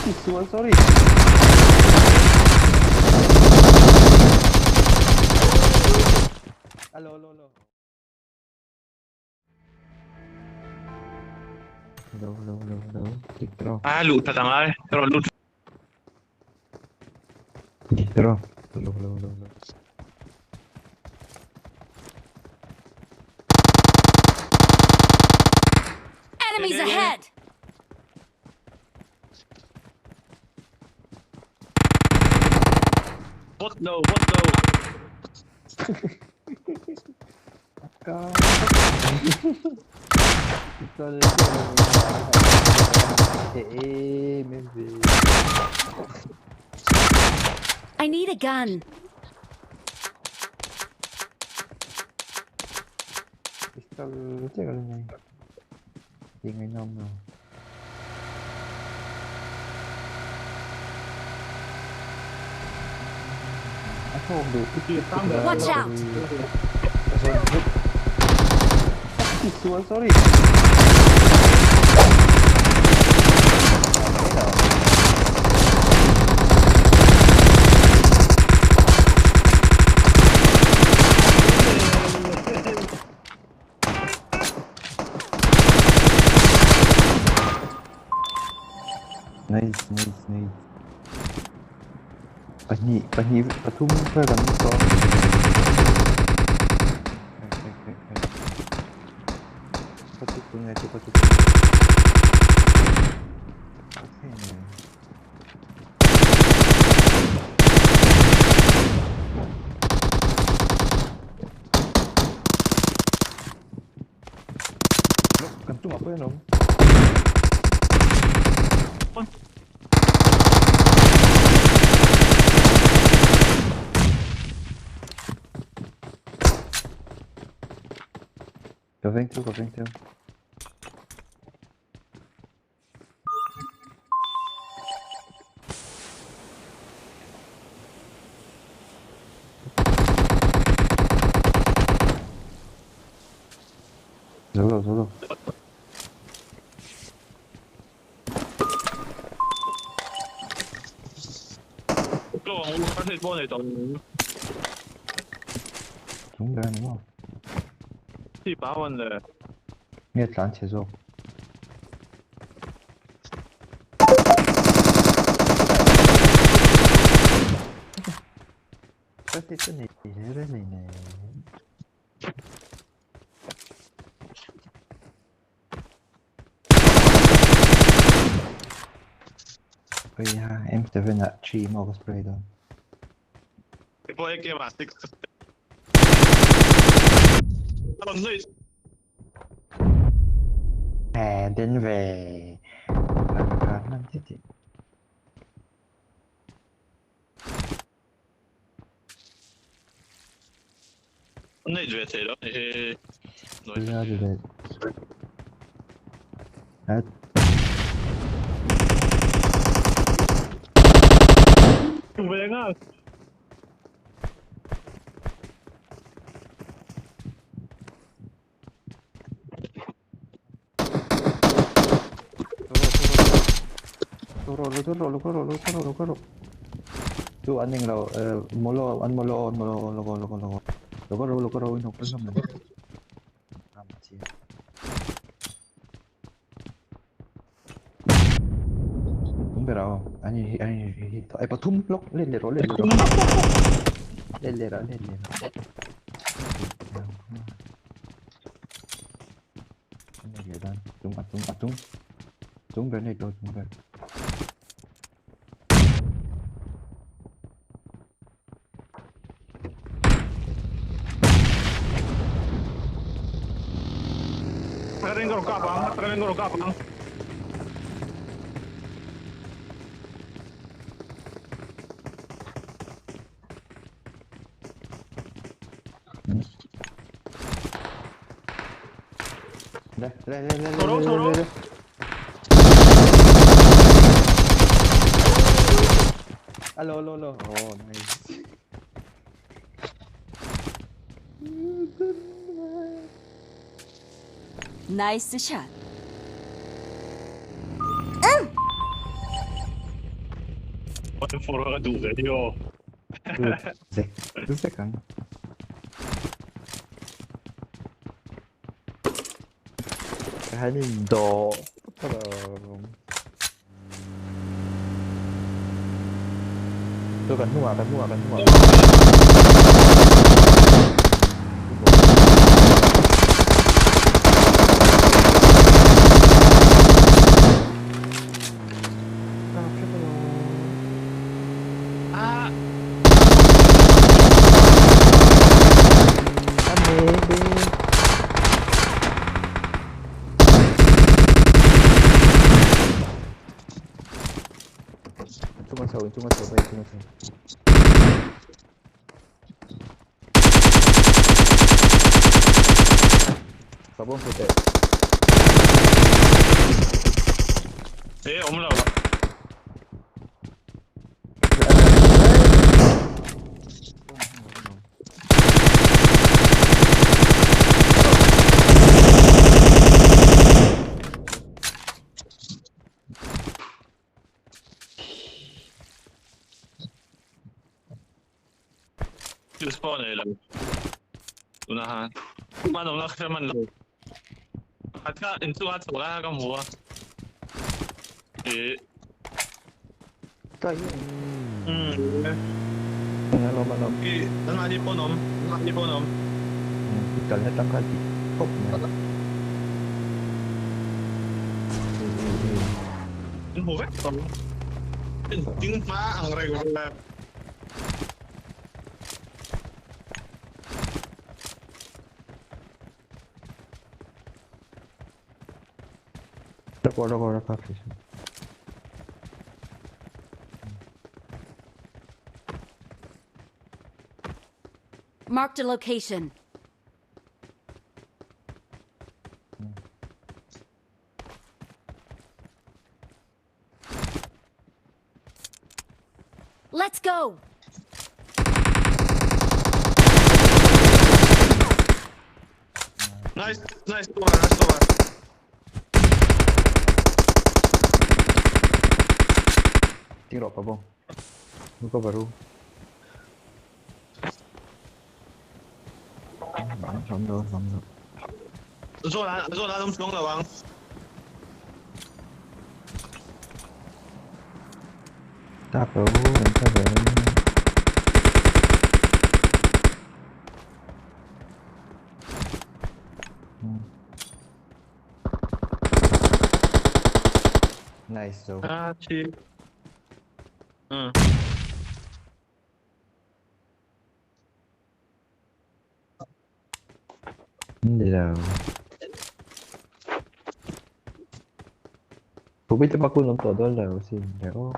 Tisual, sorry. Alo, alo, alo. Hello, hello, hello, hello. Dik tro. A luh that angai. Ka rawn lut. Dik tro. Hello, hello, hello, hello. Enemies ahead! Bot lo, bot lo. I need a gun. Pistol chiah ka la nei. Tih ngaihnawm lo. A thawk duh pit pit pit a. Watch out! Tisual sorry. Nice, nice, nice. Pahnih, pahnih, pathum vel kan ni tawh. Ka chuk tunge chu ka chuk tunge. Kan chungah pawh hian a awm. Ka veng chu ka veng chu. Zo lo zo lo. Chung ber ani maw? Nge tlan chhe zawk? Ka ti chu nei hle reng nei nei. Hei ha M7 ah 3 maw ka spray dawn. Hè đến về năm thiết thì ra được rồi. Đấy. Chu an eng lo molo an molo an molo logo logo logo logo ro logo ro in hawk hlawm mai Tum ber aw an in an in hit tawh ai pathum lawk let leh rawh let leh rawh let leh rawh let leh rawh Tung a tung a tung tung ber nei tawh tung ber. Đây, đây, đây, đây, đây, đây, đây. Alo, alo, alo. Oh, nice. Nice shot. M4 ka duh ve hi aw. Zek zek ang. Ka han in dawh tawp alawm. Chu kan hnungah kan hnungah kan hnungah. Ah! Chunga chho, chunga chho, bai chunga chho. Sabon pute. Eh, awm lo. Thil pawh nei lo. Tuna han. Man awm la hre man lo. A kha inchunga chho lai kha ka hmu a. Ih. Umm. Ih, an mahni pawh an awm. An mahni pawh an awm. I kalna tang kha dik khawp mai. An hmu vek tawh. Ding hma ang reng vel. Rakwa rakwa rakwa please. Marked a location. Let's go! Nice, nice over, nice over. Ting rawh pa bawng. Lu ka baru. Ram lo, ram lo. Zawn zawn an awm chuang lo ang. Tak lo, an tha ve. Nice zo. Ah, chi. Hmm. Ni lo. Pupit te pakun awm tawh dawn lo sin le aw.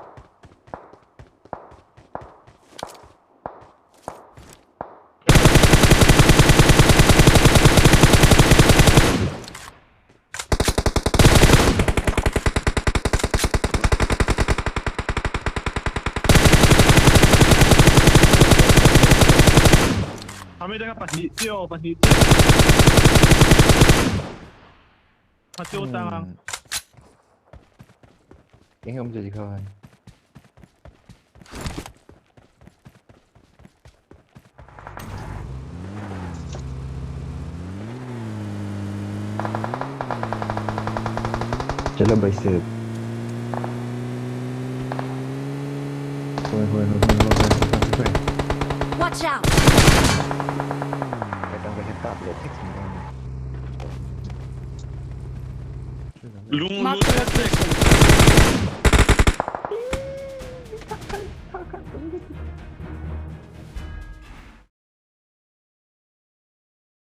Eng awmzia tikhan. Chalo bicep. Hoi hoi hoi hoi hoi hoi hoi. Watch out! Lung Mark lung the location.